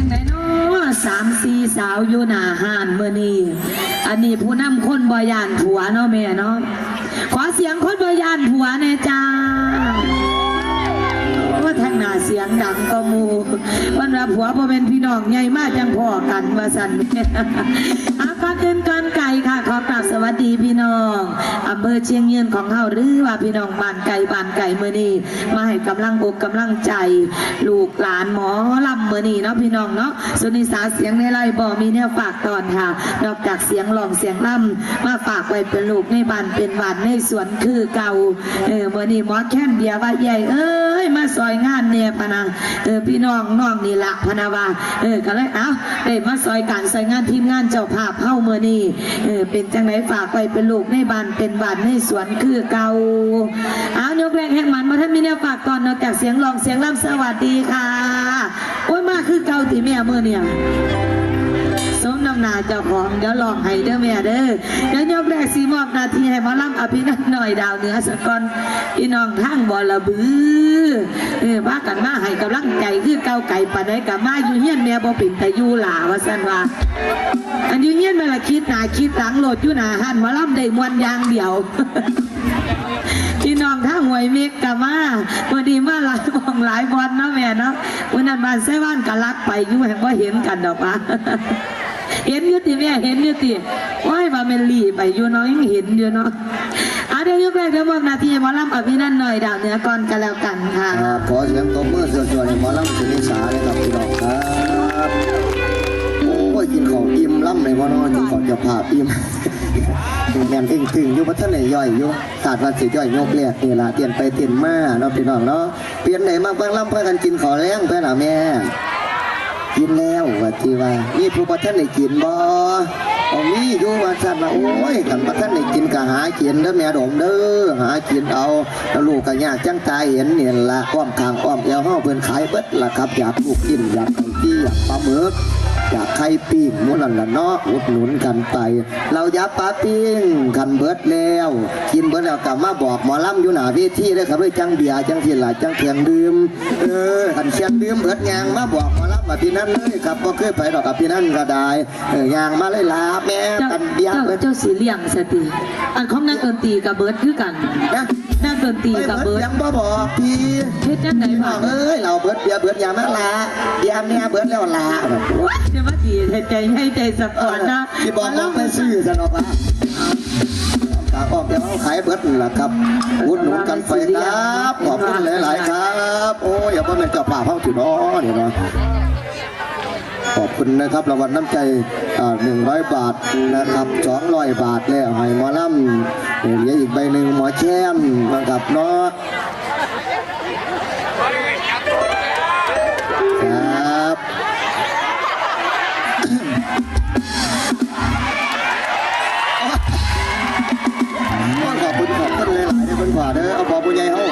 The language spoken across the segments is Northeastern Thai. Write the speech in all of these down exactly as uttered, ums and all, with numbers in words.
ไหนเนาะ สามสี่สาวอยู่หน้าห้านมื้อนี้ อันนี้ผู้นำคนบ่ย้านผัวเนาะแม่เนาะ ขอเสียงคนบ่ย้านผัวแหน่จ้า ว่าทางหน้าเสียงดังก็หมู่ เพิ่นว่าผัวบ่แม่นพี่น้องใหญ่มาจังพ้อกันว่าซั่น อาก่อนอื่นก่อนไกลค่ะ ขอกราบสวัสดีพี่น้องอำเภอเชียงยืนของเฮา หรือว่าพี่น้องบ้านไกลบ้านไกลมื้อนี้ มาให้กำลังอกกำลังใจ ลูกหลานหมอลำมื้อนี้เนาะพี่น้องเนาะ สุนิสาเสียงในไร่บ่มีแนวฝากตอนค่ะ นอกจากเสียงร้องเสียงลำ มาฝากไว้เป็นลูกในบ้านเป็นหวานในสวนคือเก่า เออ มื้อนี้หมอแคนเบียร์ว่า "ใหญ่เอ้ย มาซอยงานแหน่" พะนะ เออ พี่น้องน้องนี่ละพะนะว่า เออ ก็เลย เอ้า ได้มาซอยการซอยงานทีมงานเจ้าภาพเฮามื้อนี้ เออ เป็นจังได๋ฝากไว้เป็นลูกในบ้านเป็นหวานในสวนคือเก่า เอายกแรกแฮงหมาน บ่ทันมีแนวฝากตอนนอกจากเสียงร้องเสียงลำ สวัสดีค่ะ โอ้ย มาคือเก่าติแม่มื้อเนี่ย สมน้ำหน้าเจ้าของ เดี๋ยวร้องให้เด้อแม่เด้อ เดี๋ยวยกแรกสิมอบหน้าที่ให้หมอลำอภินันท์น้อยดาวเหนือซะก่อน พี่น้องทางบอระบือ เออ พากันมาให้กำลังใจคือเก่า ไกลปานใดก็มา อยู่เฮียนแม่บ่เป็นตาอยู่หล่าว่าซั่นว่า อันอยู่เฮียนแม่ละคิดหน้าคิดหลังโลด อยู่หน้าห้านหมอลำได้ม่วนอย่างเดียว พี่น้องทางห้วยเม็กก็มา มื้อนี้มาหลายหม่องหลายบ่อนเนาะแม่เนาะ มื้อนั้นบ้านไซว่านก็ลักไปอยู่ แฮ่งบ่เห็นกันดอกว่า เห็นอยู่ติแม่ เห็นอยู่ติ โอ้ย ว่าแม่นหลีไปอยู่เนาะ ยังเห็นอยู่เนาะ เอา เดี๋ยวยกแรกเดี๋ยวมอบหน้าที่ให้หมอลำอภินันท์น้อยดาวเหนือก่อนก็แล้วกันค่ะ ครับ ขอเสียงตบมือสวดๆให้หมอลำสุนิสาเลยครับพี่น้องครับ โอ้ย กินข้าวอิ่มลำเลยพ่อเนาะ กินข้าวเจ้าภาพอิ่ม แน่นตึงๆอยู่ บ่ทันได้ย่อยอยู่ คาดว่าสิย่อยยกแรกนี่ล่ะ เต้นไปเต้นมาเนาะพี่น้องเนาะ เปลี่ยนได้มาเบิ่งลำพากันกินข้าวแลงไปล่ะแม่ กินแล้วว่าติว่า มีผู้บ่ทันได้กินบ่ บ่มีอยู่ว่าซั่นว่า โอ้ย คันบ่ทันได้กินก็หากินเด้อแม่ดมเด้อ หากินเอา แล้วลูกก็ยากจั่งตาเห็นนี่ล่ะ อ้อมข้างอ้อมแอวเฮาเพิ่นขายเบิดล่ะครับ อยากลูกชิ้น อยากข้าวจี่ อยากปลาหมึก อยากไข่ปิ้งหมู่นั่นล่ะเนาะ อุดหนุนกันไป เหล้ายาปลาปิ้งคันเบิดแล้ว กินเบิดแล้วก็มาบอกหมอลำอยู่หน้าเวทีเด้อครับเด้อ จั่งเบียร์จั่งซี้ล่ะ จั่งเครื่องดื่ม เออ คันเครื่องดื่มเบิดย่างมาบอกหมอลำอภินันท์เลยครับ บ่เคยไปดอกอภินันท์ก็ได้ เออ ย่างมาเลยล่ะแม่ เจ้า คันเบียร์ เจ้า เบิด เจ้าสิเลี้ยงซะติ อันของนักดนตรีก็เบิดคือกัน นะ นักดนตรีก็เบิด ไปเบิดหยังบ่บอกพี่ เฮ็ดจั่งใด๋ พี่น้อง บาดนี้ เอ้ย เหล้าเบิด เบียร์เบิด ย่างมาล่ะ เบียร์แม่เบิดแล้วล่ะ โอ๊ย จะมาดีใจใหญ่ใจสปอร์ตนะ เออ สิบอกว่าไปซื้อซะดอกว่า ตากออกแต่ว่าขายเบิดนั่นล่ะครับ อุดหนุนกันไปครับ ขอบคุณหลายๆครับ โอ้ย อย่าว่าแม่นเจ้าภาพเฮาสิเนาะนี่เนาะ ขอบคุณนะครับ รางวัลน้ำใจ อ่า หนึ่งร้อยบาทนะครับ สองร้อยบาทแล้ว ให้หมอลำ เหลืออีกใบหนึ่ง หมอแคนนะครับเนาะ ครับ ขอบคุณ ขอบคุณหลายๆเด้อ คุณพ่อเด้อ เอา พ่อผู้ใหญ่เฮา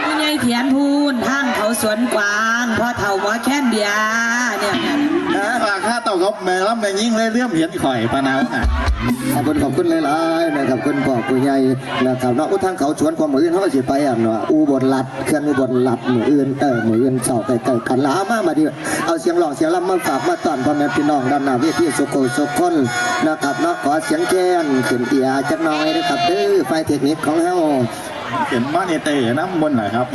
ผู้ใหญ่เขียนพูน ทางเขาสวนกวาง พ่อเฒ่าหมอแคนเบียร์เนี่ย นะ ราคาเต่ากับแม่ลำแม่ยิ่งเลยเลื่อมเห็นข่อยปะนะ ขอบคุณ ขอบคุณหลายๆนะครับ คุณพ่อผู้ใหญ่นะครับเนาะ อู้ ทางเขาสวนกวาง มื้ออื่นเฮาก็สิไปอันเนาะ อุบลรัตน์ เขื่อนอุบลรัตน์ มื้ออื่น เออ มื้ออื่นเช้าใกล้ๆกันละ เอามา มาดิ เอาเสียงร้องเสียงรำมาฝากมาต้อนพ่อแม่พี่น้องด้านหน้าเวทีสุโขสุขคนนะครับเนาะ ขอเสียงแคนขึ้นเอียจักหน่อยนะครับเด้อ ฝ่ายเทคนิคของเฮา เห็นมาในเตะน้ำมนต์นะครับ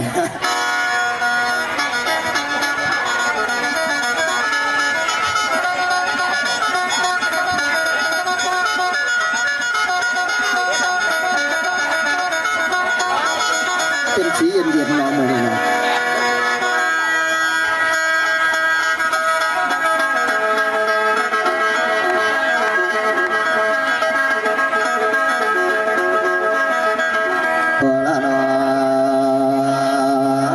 เป็นสีเย็นๆเนาะมื้อนี้เนาะ พอละเนาะ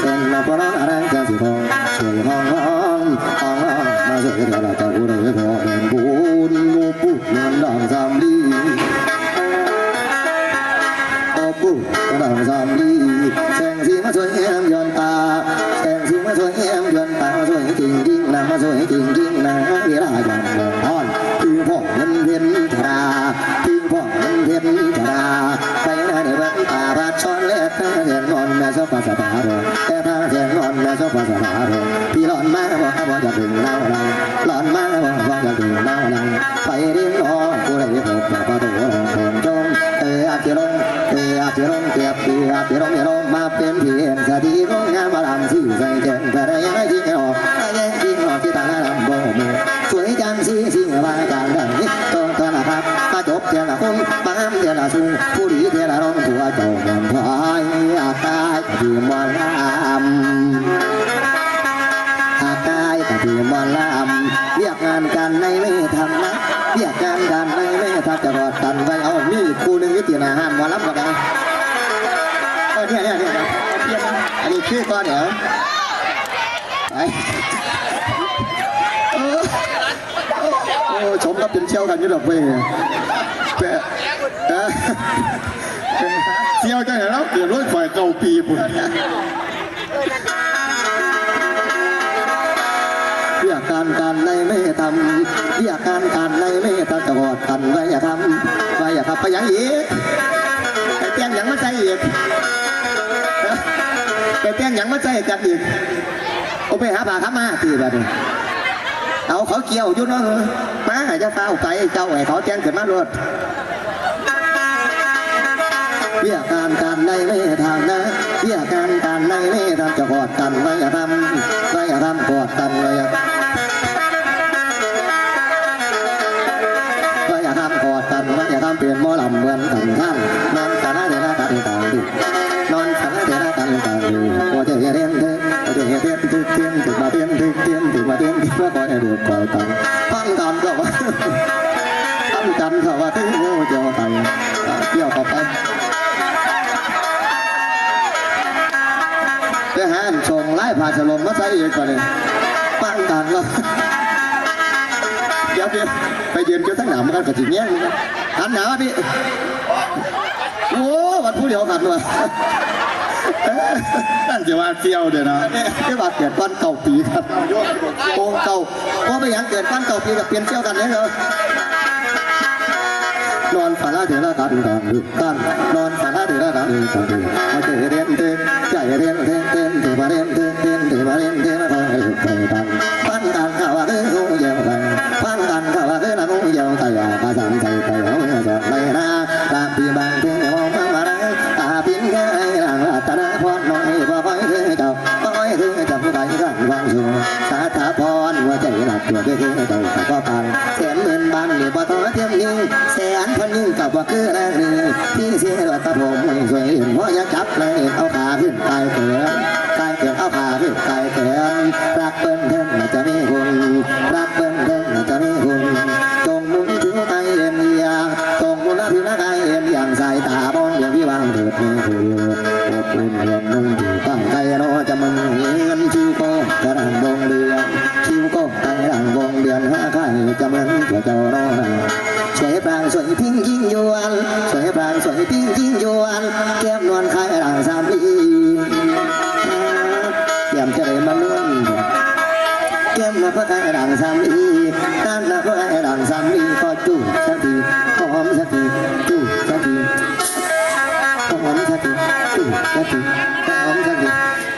เป็นพระรังจันทร์สีทองสวยห้องห้องห้องห้องมาสวยเดียวเราจะรู้เลยพอเป็นบุญหมู่ปู่เมืองดอนสำลี โอ้ปู่กำลังสำลีแสงสีมาสวยแอมยวนตาแสงสีมาสวยแอมยวนตามาสวยจริงจริงนะมาสวยจริงจริงนะเวลาอย่างเมืองอ่อนคือพ่อเงินเพ็ญธราคือพ่อเงินเพ็ญธราไปหน้าในเมืองตาพัดซ้อนแลกหน้าเสียงนอนแม่สกสถาโรแต่ทางเสียงนอนแม่สกสถาโรพี่ร้อนมากบอกว่าอยากถึงเล่าเราร้อนมากบอกว่าอยากถึงเล่าเราไปเรียนรอผู้ใดพบประตูของคนจง เอออาจิรงเอออาจิรงเกียบเอออาจิรงเอรงมาเป็นเพียงสติรงงามอารามสี่ใส่แก่นแต่ได้ยังไงที่แกออกแต่แย่งกินออกที่ตาลาลำบ่มือสวยจังสีสิ่งว่าการดังนี้ต้องต้อนรับมาจบเทียนละคนมาห้ามเทียนละสูผู้ดีเทียนละร้องผัวเจ้าแม่นพายอากาศที่มอลำอากาศที่มอลำเรียกงานการในไม่ทำนะเรียกงานการในไม่ ถ้าจะกอดกันไว้ เอา มีอีกคู่หนึ่งอยู่ที่หน้าห้านหมอลำก็ได้ เออ เนี่ย เนี่ย เนี่ย เนี่ย อันนี้คือก่อนเนี่ย ไอ้ เออ โอ้ สมกับเป็นเสี่ยวกันอยู่ดอกเว้ย แต่ เออ เสี่ยวจังไหนเนาะ เกิดร้อยฝ่ายเก้าปีพุ่น เรียกการการในไม่ทำ เรียกการการในไม่ทำ จะกอดกันไว้อย่าทำ ไว้อย่าทำ ไปหยังอีก ไปแต่งหยังมาใส่อีก ไปแต่งหยังมาใส่กันอีก โอ้ ไปหาผ้าขาวมาตีบัดนี้ เอาเขาเกี่ยวอยู่เนาะ มา อย่าฟ้าวไป เจ้าให้เขาแต่งขึ้นมาโลด เวียกการการในไม่ทางนะ เวียกการการในไม่ทาง จะกอดกันไว้อย่าทำ ไว้อย่าทำ กอดกันไว้อย่า ไว้อย่าทำ กอดกันไว้อย่าทำ เปลี่ยนหมอลำเหมือนกันท่าน นอนสาระเดระกันต่างดิ นอนสาระเดระกันต่างดิ โอ้เจเรนเท โอ้เจเรนเท เทียนถึงมาเทียนถึงเทียนถึงมาเทียนถึงมาคอยดูคอยตัง ฟังกันก็ว่า ฟังกันก็ว่าถึงเจ้าไก่ เกี่ยวกับไป ไปหาอันส่งไล่ผ่าสลมมาใส่อีกก่อนเลย ฟังกันก็ เดี๋ยวไปไปยืนอยู่ทั้งหนามกันก็สิเงี้ยงกัน หันหนามาพี่ โอ้ วันผู้เดียวกันว่ะ นั่นจะว่าเสี่ยวเดี๋ยวนะ ที่บาดเจ็บก้อนเก่าปีครับ โอ้เก่า เพราะไปหยังเกิดก้อนเก่าปีกับเปลี่ยนเสี่ยวกันเนี่ยเหรอ นอนสาระเถระกันกันกัน นอนสาระเถระกันกันกัน มาเจอเรียนเต้น ใจเรียนเต้นเต้นเทมาเรียนเต้นเต้นเทมาเรียนเต้นมาคอยเรียนเต้นกัน พันกันข้าวคือหูเยี่ยวกัน พันกันข้าวคือน้ำหูเยี่ยวไก่ยาปลาสามใส่ไก่เอาเงินสอดไม่นะ ตาปีบางเทมองมามานะ ตาปินแค่ไอ้หลังรัตนพรน้อยบ่ค่อยคือเจ้า บ่ค่อยคือเจ้าผู้ใดกันวางสูง สาธาพรหัวใจหลักตัวคือเจ้าก็ปาน แสนหมื่นบานนี่บ่ท้อเทียมนิ่ง แสนพันยิ่งกับว่าคือนางนี้ ที่เสียรถผมช่วยเห็นเพราะอยากจับเลยเอาขาขึ้นไปเกิน กายเกิดเอาขาเรียกกายเกิดรักเปิ้นเทิงจะมีคุณ รักเปิ้นเทิงจะมีคุณ จงหมุนถือไปเอ็นเอียง จงหมุนถือหน้ากายเอ็นเอียง สายตามองเดียวที่วางเถิดมีคุณ อบอุ่นเรือนนุ่งถือตั้งไกลรอจะมึงเงินคิ้วโก้กระดานวงเดือนคิ้วโก้กระดานวงเดือนห้าไข่จะเหมือนตัวเจ้ารอด สวยปรางสวยพิงยิ่งยวน สวยปรางสวยพิงยิ่งยวน แก้มนวลคล้ายด่างสามลี แก้มจะได้มานวล แก้มนวลคล้ายด่างสามลี ด้านนวลคล้ายด่างสามลี ขอจูบสักทีหอมสักทีจูบสักทีหอมสักทีจูบสักทีหอมสักที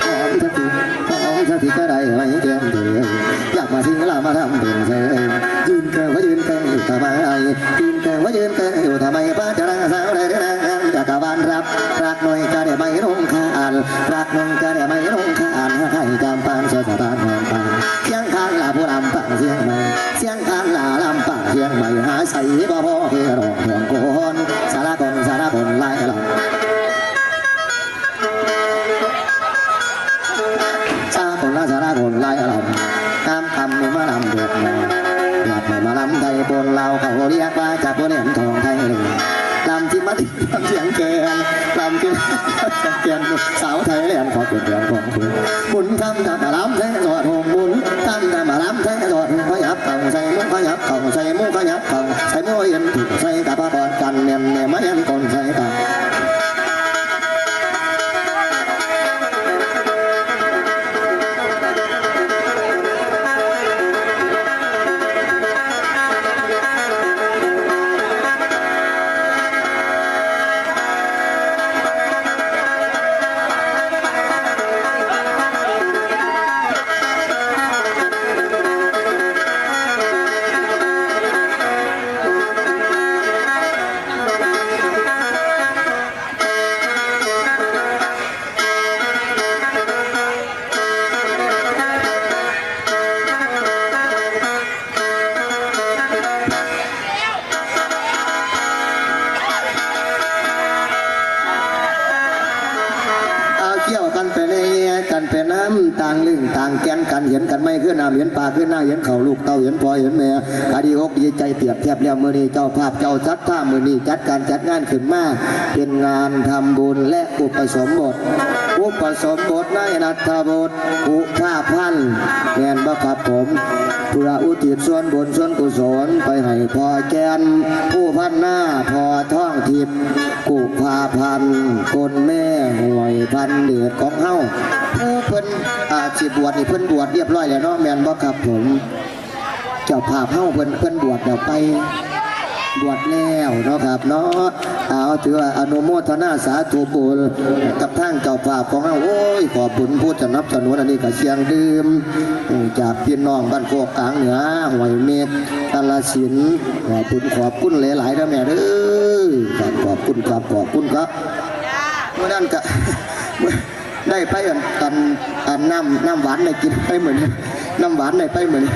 หอมสักทีหอมสักทีก็ได้ไหมแก้มเธอ อยากมาสิงลามาทำเป็นเธอยืนเธอว่ายืนเธออยู่ทำไมยืนเธอว่ายืนเธออยู่ทำไมป้าจะรังสาวได้หรือนางงามจักรวาลรับ รักน้อยก็ได้ไหมน้องคานรักน้อยก็ได้ไหมน้องคานหากให้จำปางสวยสถานหอมปางเสียงคานลาผู้ลำปางเสียงใหม่เสียงคานลาลำปางเสียงใหม่หาใส่บ่พอคือร้องของคนสารคนสารคนไล่ลำ สากลละสารกลหลายอารมณ์น้ำคำมีมาลำเดือดมาเดือดมาลำไทยปนลาวเขาเรียกว่าจักรเลียนทองไทยเลยลำที่มาติดลำเสียงแกนลำที่มาติดเสียงแกนสาวไทยแลนด์ขอเป็นเดือนของคุณบุญทำทำมาลำแท้สอดหงบุญทำทำมาลำแท้สอดหงขยับเข่าใส่มุกขยับเข่าใส่มุกขยับเข่าใส่มุกเอ็นถูกใส่กับพระกอดกันเนียนเนียนมาเอ็นกลใส่กับ การเห็นกันไม่คือน้ำเห็นปลาคือหน้าเห็นเขาลูกเต้าเห็นพ่อเห็นแม่ ก็ดีอกดีใจเปรียบเทียบแล้วมื้อนี้เจ้าภาพเจ้าศรัทธามื้อนี้จัดการจัดงานขึ้นมา เป็นงานทำบุญและอุปสมบท อุปสมบทนายณัฐวุฒิ กุภาพันธ์ แม่นบ่ครับผม เพื่ออุทิศส่วนบุญส่วนกุศลไปให้พ่อแก่น ผู้พันนา พ่อทองทิพย์ กุภาพันธ์ คนแม่ห้วยพันเดชของเฮา ผู้เพิ่นอาจสิบวชนี่เพิ่นบวชเรียบร้อยแล้วเนาะ แม่นบ่ครับผม เจ้าภาพเฮาเพิ่นเพิ่นบวชแล้วไป บวชแล้วเนาะครับเนาะ เอาถือว่าอนุโมทนาสาธุบุญกับทางเจ้าภาพของเฮา โอ้ย ขอบคุณผู้สนับสนุน อันนี้ก็เสียงดื่ม จากพี่น้องบ้านโคกกลางเหนือ ห้วยเม็ก กาฬสินธุ์ ขอบคุณขอบคุณหลายๆเด้อแม่เด้อ ครับ ขอบคุณครับ ขอบคุณครับ มื้อนั้นก็ ได้ไปอัน อัน อันน้ำ น้ำหวานได้กินไปมื้อนี้ น้ำหวานได้ไปมื้อนี้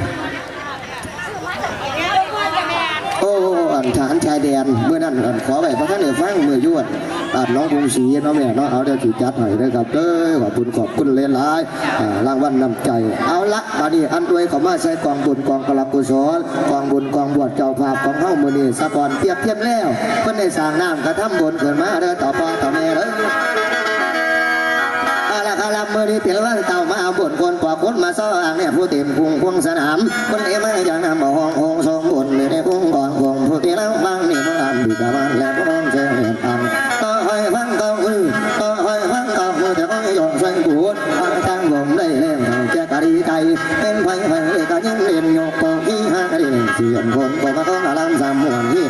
โอ้ อันทหารชายแดน มื้อนั้นอันขอไว้บ่ทันได้ฟัง มื้ออยู่อัน อันหนองกรุงศรีเนาะแม่เนาะ เอาเดี๋ยวสิจัดให้เด้อครับเด้อ ขอบคุณขอบคุณหลายๆ อ่า รางวัลน้ำใจ เอาละ บัดนี้อันอวยเข้ามาใส่กองบุญกองกะละกุศล กองบุญกองบวชเจ้าภาพของเฮามื้อนี้สะก่อน เปรียบเทียบแล้ว เพิ่นได้สร้างน้ำกระทำบุญขึ้นมาเด้อ ต่อพ่อต่อแม่เด้อ เอาละครับ มื้อนี้เป็นวันเต้ามาเอาบุญคนปอกคนมาซ้ออ่างเนี่ยผู้เต็มกรุงพวงสนาม คนเอ็มมาจากน้ำบ่ห้ององค์ทรงบุญ มีในกรุงก่อนคงผู้ที่รักฟังนี่เมื่ออันบิดาวันและพระองค์เจ้าเห็นอัน ต่อให้ฟังเก่ามือ ต่อให้ฟังเก่ามือ แต่ก็ไม่ยอมใส่บูดฟังทางลมได้แรงเท่าแก่กะดีไก่ เป็นไผไผก็ยังเล่นยกโปงที่ห้าเล่นเสียงคนก็มาต้องอารามสามหมวนที่